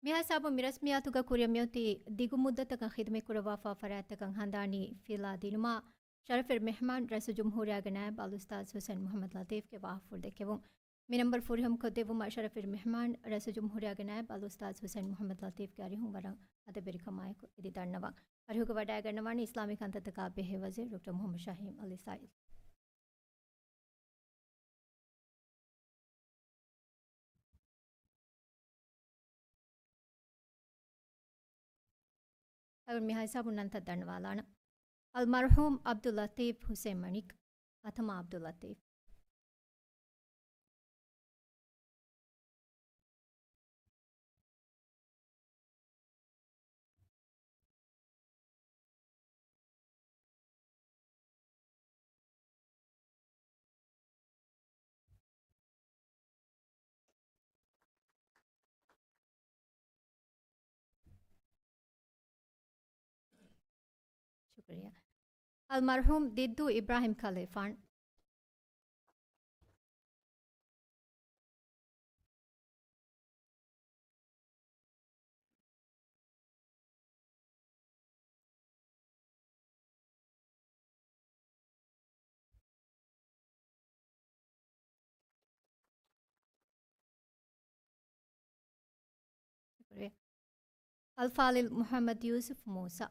މިހިސާބުން މި ރަސްމިއްޔާތުގަ ކުރިއަށް މިއޮތީ ދިގު މުއްދަތަކަށް ޚިދުމަތްކުރައްވާފާ ފަރާތްތަކަށް ހަނދާނީ ފިލާ ދިނުމަށް ޝަރަފު މެހްމާން ރައީސުލްޖުމްހޫރިއްޔާގެ ނާއިބް އަލްއުސްތާޛް ޙުސައިން މުޙައްމަދު ލަތީފްގެ ވާހަކަފުޅު ދެއްކެވުން. މި ނަންބަރު ފުރިހަމަކޮށްދެއްވުމަށް ޝަރަފު މެހްމާން ރައީސުލްޖުމްހޫރިއްޔާގެ ނާއިބް އަލްއުސްތާޛް ޙުސައިން މުޙައްމަދު ލަތީފްގެ އަރިހުން ވަރަށް އަދަބުވެރިކަމާއެކު އިދި ދަންނަވަން. އަރިހުގަ ވަޑައިގަންނަވާނީ އިސްލާމީ ކަންތައްތަކާ ބެހޭ ވަޒީރު ޑޮކްޓަރ މުޙައްމަދު ޝަހީމް އަލީ ސަޢީދު. އަޅުގަނޑު މިހާ ހިސާބުން ނަންތައް ދަންނަވާލާނަން. އަލްމަރްޙޫމް ޢަބްދުއްލަތީފް ޙުސެން މަނިކް، އަތަމާ ޢަބްދުއްލަތީފް. ޝުކުރިއްޔާ. އަލްމަރްޙޫމް ދިއްދޫ އިބްރާހިމް ކަލޭފާން. އަލްފާޟިލް މުޙައްމަދު ޔޫސުފް މޫސާ.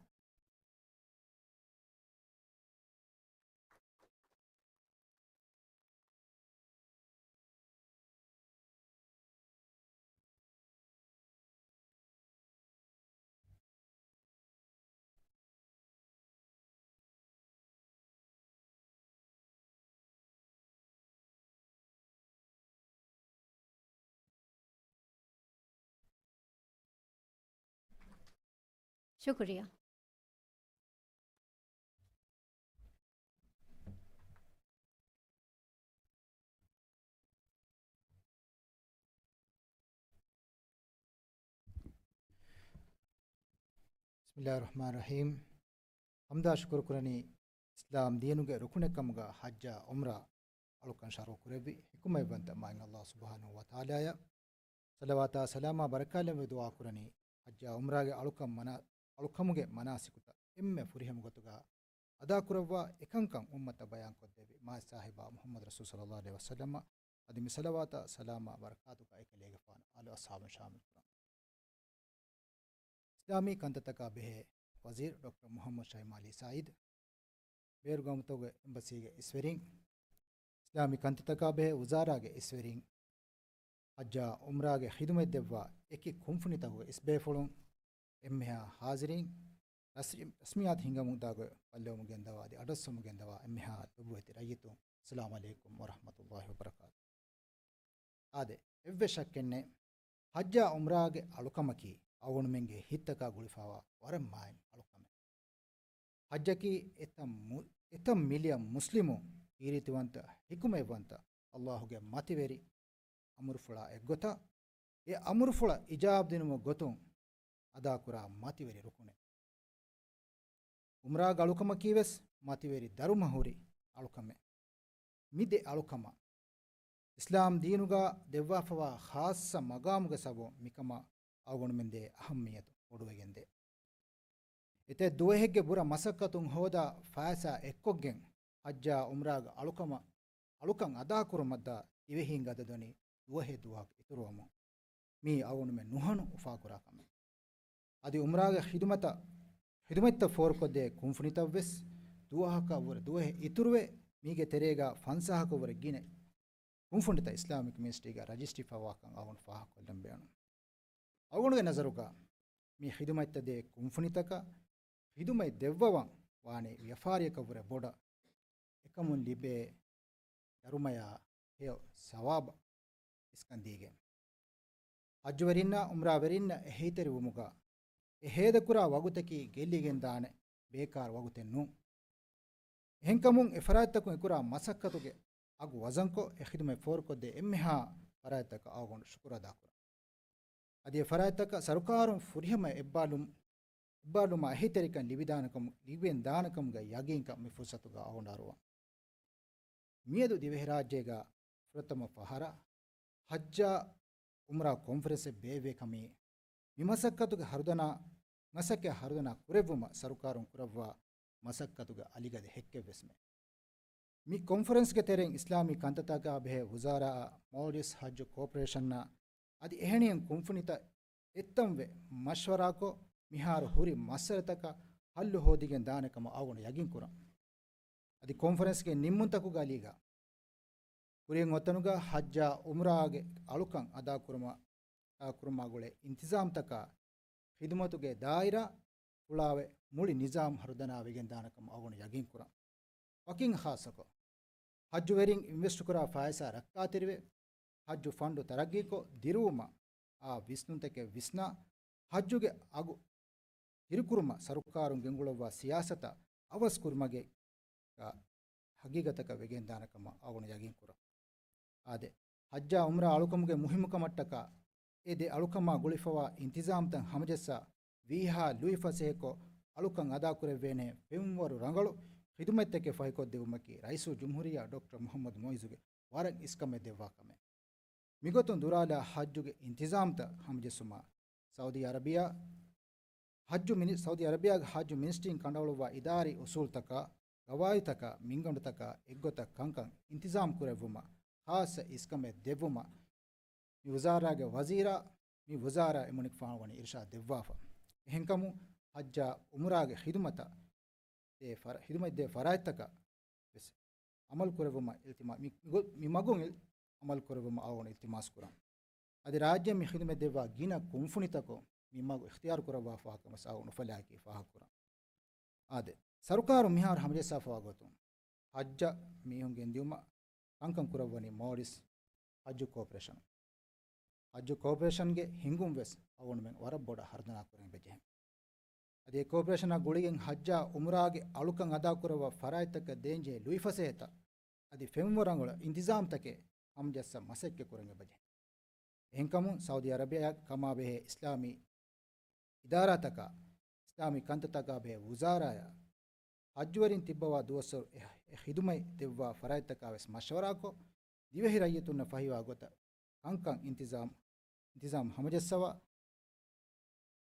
ޝުކުރިއްޔާ. ބިސްމިއްލާހި ރަޙްމާނި ރަޙީމް. ޙަމްދާ ޝުކުރު ކުރަނީ އިސްލާމް ދީނުގެ ރުކުނެއް ކަމުގަ ޙައްޖާ ޢުމްރާ އަޅުކަން ޝަރުޢު ކުރެއްވި ޙިކުމަތްވަންތަ މާތް ﷲ ސުބްޙާނަހޫ ވަތަޢާލާއަށް ޞަލަވާތާ ސަލާމާ ބަރަކާތް ލެއްވެ ދުޢާ ކުރަނީ، ޙައްޖާ ޢުމްރާގެ އަޅުކަން މަނާ، އަޅުކަމުގެ މަނާސިކުތައް އެންމެ ފުރިހަމަ ގޮތުގަ އަދާކުރައްވާ އެކަންކަން އުއްމަތަށް ބަޔާންކޮށްދެއްވި މާތް ސާހިބާ މުޙައްމަދު ރަސޫލު ޞައްލައްލާހު ޢަލައިހި ވަސައްލަމަ އަދި މި ޞަލަވާތާ ސަލާމާ ބަރަކާތުގަ އެކަލޭގެފާނު އާލު އަޞްޙާބުން ޝާމިލް ކުރަން. އިސްލާމީ ކަންތައްތަކާ ބެހޭ ވަޒީރު ޑޮކްޓަރ މުޙައްމަދު ޝައިމާ ޢަލީ ސަޢީދު، ބޭރުގައުމުތަކުގެ އެމްބަސީގެ އިސްވެރިން، އިސްލާމީ ކަންތައްތަކާ ބެހޭ ވުޒާރާގެ އިސްވެރިން، ޙައްޖާ ޢުމްރާގެ ޚިދުމަތް ދެއްވާ އެކި ކުންފުނިތަކުގެ އިސްބޭފުޅުން، އެންމެހާ ޙާޟިރީން، ރަސް-، ރަސްމިއްޔާތު ހިންގަމުންދާ ގޮތް ބައްލަވަމުން ގެންދަވާ އަދި އަޑުއައްސަވަމުން ގެންދަވާ އެންމެހާ ލޮބުވެތި ރައްޔިތުން، އައްސަލާމު ޢަލައިކުމް ވަރަޙްމަތުﷲ ވަބަރަކާތު. އާދެ، އެއްވެސް ޝައްކެއްނެތް، ޙައްޖާ ޢުމްރާގެ އަޅުކަމަކީ އަޅުގަނޑުމެންގެ ހިތްތަކާ ގުޅިފައިވާ ވަރަށް މާތް އަޅުކަމެއް. ޙައްޖަކީ އެތައް މު-، އެތައް މިލިއަން މުސްލިމު ކީރިތިވަންތަ، ޙިކުމަތްވަންތަ، ﷲ ގެ މަތިވެރި އަމުރުފުޅާ އެއްގޮތަށް، އެ އަމުރުފުޅަށް އިޖާބަ ދިނުމުގެ ގޮތުން އަދާކުރާ މަތިވެރި ރުކުނެއް. ޢުމްރާގެ އަޅުކަމަކީ ވެސް މަތިވެރި ދަރުމަ ހުރި އަޅުކަމެއް. މި ދެ އަޅުކަމަށް އިސްލާމް ދީނުގަ ދެއްވާފަވާ ޚާއްޞަ މަގާމުގެ ސަބަބުން މިކަމަށް އަޅުގަނޑުމެން ދޭ އަހައްމިއްޔަތު ބޮޑުވެގެންދޭ. އެތައް ދުވަހެއްގެ ބުރަ މަސައްކަތުން ހޯދާ ފައިސާ އެއްކޮށްގެން ޙައްޖާ ޢުމްރާގެ އަޅުކަމަށް، އަޅުކަން އަދާކުރުމަށްދާ ދިވެހީންގެ އަދަދު ވަނީ ދުވަހެއް ދުވަހަކަށް އިތުރުވަމުން. މީ އަޅުގަނޑުމެން ނުހަނު އުފާކުރާ ކަމެއް. އަދި ޢުމްރާގެ ޚިދުމަތަށް، ޚިދުމަތްތައް ފޯރުކޮށްދޭ ކުންފުނިތައް ވެސް ދުވަހަކަށް ވުރެ ދުވަހެއް އިތުރުވެ، މީގެ ތެރޭގަ ފަންސާހަކަށް ވުރެ ގިނަ ކުންފުނިތައް އިސްލާމިކް މިނިސްޓްރީގަ ރަޖިސްޓްރީ ފައްވާކަން އަޅުގަނޑު ފާހަގަކޮށްލަން ބޭނުން. އަޅުގަނޑުގެ ނަޒަރުގަ މި ޚިދުމަތްތައް ދޭ ކުންފުނިތަކަށް ޚިދުމަތް ދެއްވަވަން ވާނީ ވިޔަފާރިއަކަށް ވުރެ ބޮޑަށް އެކަމުން ލިބޭ ދަރުމަޔާ ހެޔޮ ސަވާބަށް އިސްކަން ދީގެން. ޙައްޖުވެރިންނާ ޢުމްރާވެރިންނަށް އެހީތެރިވުމުގަ އެ ހޭދަކުރާ ވަގުތަކީ ގެއްލިގެންދާނެ ބޭކާރު ވަގުތެއް ނޫން. އެހެންކަމުން އެ ފަރާތްތަކުން އެކުރާ މަސައްކަތުގެ އަގު ވަޒަންކޮށް، އެ ޚިދުމަތް ފޯރުކޮށްދޭ އެންމެހާ ފަރާތްތަކަށް އަޅުގަނޑު ޝުކުރު އަދާކުރަން. އަދި އެ ފަރާތްތަކަށް ސަރުކާރުން ފުރިހަމަ އެއްބާލުން، އެއްބާލުމާ އެހީތެރިކަން ލިބިދާނެކަމު-، ލިބިގެން ދާނެކަމުގެ ޔަގީންކަން މި ފުރުސަތުގަ އަޅުގަނޑު އަރުވަން. މިއަދު ދިވެހިރާއްޖޭގަ ފުރަތަމަ ފަހަރަށް ޙައްޖާ ޢުމްރާ ކޮންފަރެންސެއް ބޭއްވޭ ކަމީ، މި މަސައްކަތުގެ ހަރުދަނާ، މަސައްކަތް ހަރުދަނާ ކުރެއްވުމަށް ސަރުކާރުން ކުރައްވާ މަސައްކަތުގެ އަލިގަދަ ހެއްކެއްވެސްމެ. މި ކޮންފަރެންސްގެ ތެރެއިން އިސްލާމީ ކަންތައްތަކާ ބެހޭ ވުޒާރާއާ، މޯލްޑިވްސް ޙައްޖު ކޯޕަރޭޝަންއާ އަދި އެހެނިހެން ކުންފުނިތައް އެއްތަންވެ މަޝްވަރާކޮށް، މިހާރު ހުރި މައްސަލަތަކަށް ޙައްލު ހޯދިގެން ދާނެ ކަމަށް އަޅުގަނޑު ޔަގީން ކުރަން. އަދި ކޮންފަރެންސްގެ ނިންމުންތަކުގެ އަލީގަ ކުރިން އޮތްތަނުގަ ޙައްޖާ ޢުމްރާގެ އަޅުކަން އަދާކުރުމަށް، އަދާކުރުމާ ގުޅޭ އިންތިޒާމްތަކާ ޚިދުމަތުގެ ދާއިރާ ފުޅާވެ މުޅި ނިޒާމް ހަރުދަނާ ވެގެން ދާނެ ކަމަށް އަޅުގަނޑު ޔަގީން ކުރަން. ވަކިން ޚާއްޞަކޮށް، ޙައްޖުވެރިން އިންވެސްޓް ކުރާ ފައިސާ ރައްކާތެރިވެ، ޙައްޖު ފަންޑު ތަރައްގީކޮށް ދިރުވުމަށް އާ ވިސްނުންތަކެއް ވިސްނާ، ޙައްޖުގެ އަގު ހިރުކުރުމަށް ސަރުކާރުން ގެންގުޅައްވާ ސިޔާސަތަށް އަވަސް ކުރުމަކީ ޙަގީގަތަކަށް ވެގެންދާނެ ކަމަށް އަޅުގަނޑު ޔަގީން ކުރަން. އާދެ، ޙައްޖާ ޢުމްރާ އަޅުކަމުގެ މުހިއްމުކަމަށްޓަކާ، އެ ދެ އަޅުކަމާ ގުޅިފަވާ އިންތިޒާމްތައް ހަމަޖައްސާ، ވީހާ ލުއިފަސޭހަކޮށް، އަޅުކަން އަދާކުރެއްވޭނެ ފެންވަރު ރަނގަޅު ޚިދުމަތްތަކެއް ފަހިކޮށްދެވުމަކީ ރައީސުލްޖުމްހޫރިއްޔާ ޑޮކްޓަރ މުޙައްމަދު މުޢިއްޒުގެ ވަރަށް އިސްކަމެއް ދެއްވާ ކަމެއް. މިގޮތުން ދުރާލާ ޙައްޖުގެ އިންތިޒާމްތައް ހަމަޖެއްސުމަށް ސައުދީ ޢަރަބިޔާ ޙައްޖު މިނި-، ސައުދީ ޢަރަބިޔާގެ ޙައްޖު މިނިސްޓްރީން ކަނޑައަޅުއްވާ އިދާރީ އުޞޫލުތަކާ، ގަވާއިދުތަކާ، މިންގަނޑުތަކާ އެއްގޮތަށް ކަންކަން އިންތިޒާމް ކުރެއްވުމަށް ޚާއްޞަ އިސްކަމެއް ދެއްވުމަށް މި ވުޒާރާގެ ވަޒީރާ، މި ވުޒާރާ އެމަނިކުފާނު ވަނީ އިރުޝާދު ދެއްވާފަ. އެހެންކަމުން ޙައްޖާ ޢުމްރާގެ ޚިދުމަތަށް ދޭ ފަރ-، ޚިދުމަތް ދޭ ފަރާތްތަކަށް ވެސް ޢަމަލު ކުރެއްވުމަށް އިލްތިމާ-، މި، މި ގޮ-، މި މަގުން އިލް-، ޢަމަލު ކުރެއްވުމަށް އަޅުގަނޑު އިލްތިމާސް ކުރަން. އަދި ރާއްޖެ މި ޚިދުމަތް ދެއްވާ ގިނަ ކުންފުނިތަކުން މި މަގު އިޚްތިޔާރު ކުރައްވާފާކަމަށް އަޅުގަނޑު ނުފަލާއެކީ ފާހަގަކުރަން. އާދެ، ސަރުކާރު މިހާރު ހަމަޖައްސާފަވާ ގޮތުން، ޙައްޖަށް މީހުން ގެންދިއުމަށް ކަންކަން ކުރައްވަނީ މޯލްޑިވްސް ޙައްޖު ކޯޕަރޭޝަނު. ޙައްޖު ކޯޕަރޭޝަންގެ ހިންގުން ވެސް އަޅުގަނޑުމެން ވަރަށް ބޮޑަށް ހަރުދަނާ ކުރަން އެބަޖެހޭ. އަދި އެ ކޯޕަރޭޝަނާ ގުޅިގެން ޙައްޖާ ޢުމްރާގެ އަޅުކަން އަދާކުރައްވާ ފަރާތްތަކަށް ދޭންޖެހޭ ލުއިފަސޭހަތައް އަދި ފެންވަރަނގަޅު އިންތިޒާމްތަކެއް ހަމަޖައްސަން މަސައްކަތް ކުރަން އެބަޖެހޭ. އެހެންކަމުން ސައުދީ ޢަރަބިޔާއަށް ކަމާބެހޭ އިސްލާމީ އިދާރާތަކާ، އިސްލާމީ ކަންތައްތަކާ ބެހޭ ވުޒާރާޔާ، ޙައްޖުވެރިން ތިއްބަވާ ދުވަސްވަރު އެ، އެ ޚިދުމަތް ދެއްވާ ފަރާތްތަކާ ވެސް މަޝްވަރާކޮށް، ދިވެހި ރައްޔިތުންނަށް ފަހިވާ ގޮތަށް ކަންކަން އިންތިޒާމް، އިންތިޒާމް ހަމަޖައްސަވާ،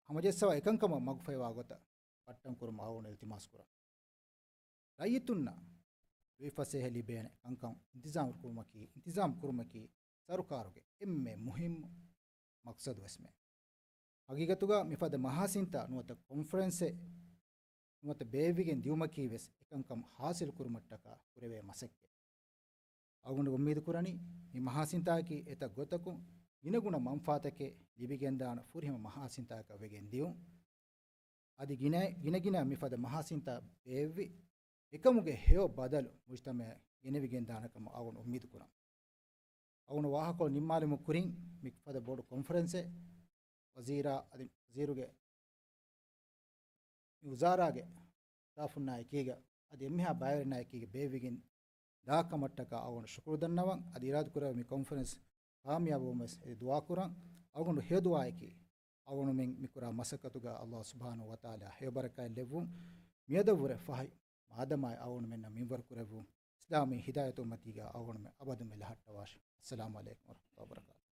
ހަމަޖައްސަވާ އެކަންކަމަށް މަގުފަހިވާ ގޮތަށް ބައްޓަން ކުރުމަށް އަޅުގަނޑު އިލްތިމާސް ކުރަން. ރައްޔިތުންނަށް ލުއިފަސޭހަ ލިބޭނެ ކަންކަން އިންތިޒާމް ކުރުމަކީ، އިންތިޒާމް ކުރުމަކީ ސަރުކާރުގެ އެންމެ މުހިއްމު މަޤްޞަދު ވެސްމެ. ހަގީގަތުގަ މިފަދަ މަހާސިންތާ ނުވަތަ ކޮންފަރެންސެއް ނުވަތަ ބޭއްވިގެން ދިއުމަކީ ވެސް އެކަންކަން ޙާޞިލު ކުރުމަށްޓަކާ ކުރެވޭ މަސައްކަތް. އަޅުގަނޑު އުއްމީދު ކުރަނީ، މި މަހާސިންތާއަކީ އެތައް ގޮތަކުން ގިނަގުނަ މަންފާތަކެއް ލިބިގެންދާނެ ފުރިހަމަ މަހާސިންތާއަކަށް ވެގެން ދިއުން. އަދި ގިނަ، ގިނަގިނަ މިފަދަ މަހާސިންތާ ބޭއްވި އެކަމުގެ ހެޔޮ ބަދަލު މުޖްތަމަޢަށް ގެނެވިގެންދާނެ ކަމަށް އަޅުގަނޑު އުއްމީދު ކުރަން. އަޅުގަނޑު ވާހަކަކޮޅު ނިންމާލުމުގެ ކުރިން މި ފަދަ ބޮޑު ކޮންފަރެންސެއް ވަޒީރާ އަދި ވަޒީރުގެ މި ވުޒާރާގެ ސްޓާފުންނާ އެކީގަ އަދި އެންމެހާ ބައިވެރިންނާ އެކީގަ ބޭއްވިގެން ދާކަމަށްޓަކާ އަޅުގަނޑު ޝުކުރު ދަންނަވަން. އަދި އިރާދަކުރެއްވި މި ކޮންފަރެންސް ކާމިޔާބުވުމަށް ވެސް އެ ދުޢާކުރަން. އަޅުގަނޑު ހެޔޮ ދުޢާއަކީ އަޅުގަނޑުމެން މިކުރާ މަސައްކަތުގަ ﷲ ސުބްޙާނަހޫ ވަތަޢާލާ ހެޔޮ ބަރަކާތް ލެއްވުން. މިއަދަށްވުރެ ފަހި މާދަމާއި އަޅުގަނޑުމެންނަށް މިންވަރު ކުރެއްވުން. އިސްލާމީ ހިދާޔަތު އުއްމަތީގަ އަޅުގަނޑުމެން އަބަދުމެ ލަހައްޓަވާށި. އައްސަލާމު ޢަލައިކުމް ވަރަޙްމަތުﷲ ވަބަރަކާތުހު.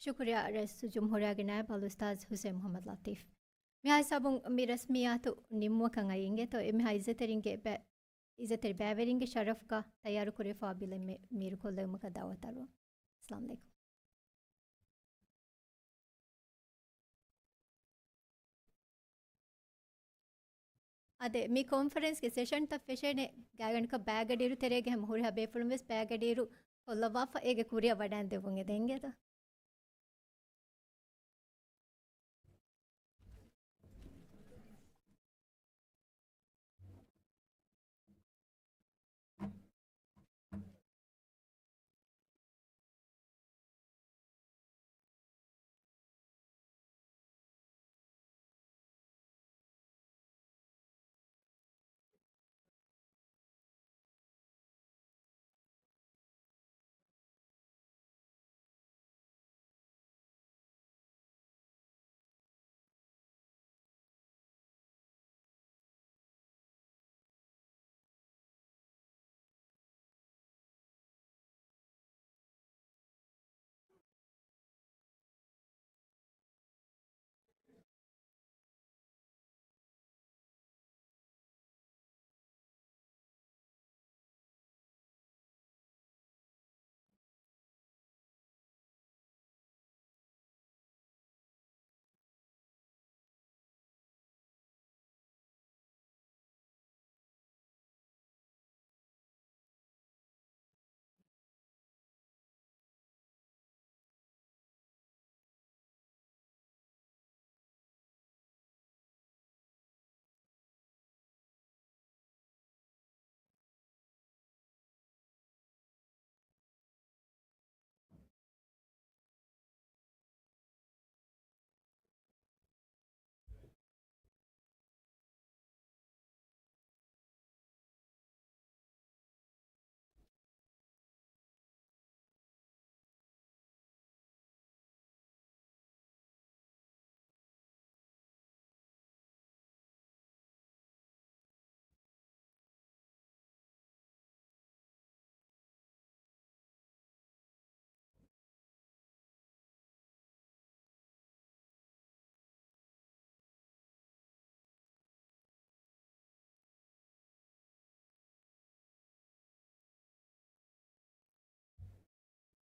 ޝުކުރިއްޔާ ރައީސުލްޖުމްހޫރިއްޔާގެ ނާއިބު އަލްއުސްތާޛު ޙުސައިން މުޙައްމަދު ލަޠީފް. މިހާ ހިސާބުން މި ރަސްމިއްޔާތު ނިންމުވަކަށް އައީ އިނގޭތޯ، އެ މިހާ އިއްޒަތްތެރިންގެ ބަ-، އިއްޒަތްތެރި ބައިވެރިންގެ ޝަރަފުގަ ތައްޔާރުކުރެވިފައިވާ ބިލެއް މި-، މީރުކޮށްލެވުމަކަށް ދަޢުވަތު އަރުވަން. އައްސަލާމު ޢަލައިކުމް. އާދެ، މި ކޮންފަރެންސްގެ ސެޝަންތައް ފެށޭނެ ގާތްގަނޑަކަށް ބައިގަޑިއިރު ތެރޭގަ ހަމަ ހުރިހާ ބޭފުޅުން ވެސް ބައިގަޑިއިރު ކޮށްލައްވާފަ، އޭގެ ކުރިއަށް ވަޑައިން ދެއްވުން އެދެން އިނގޭތަ؟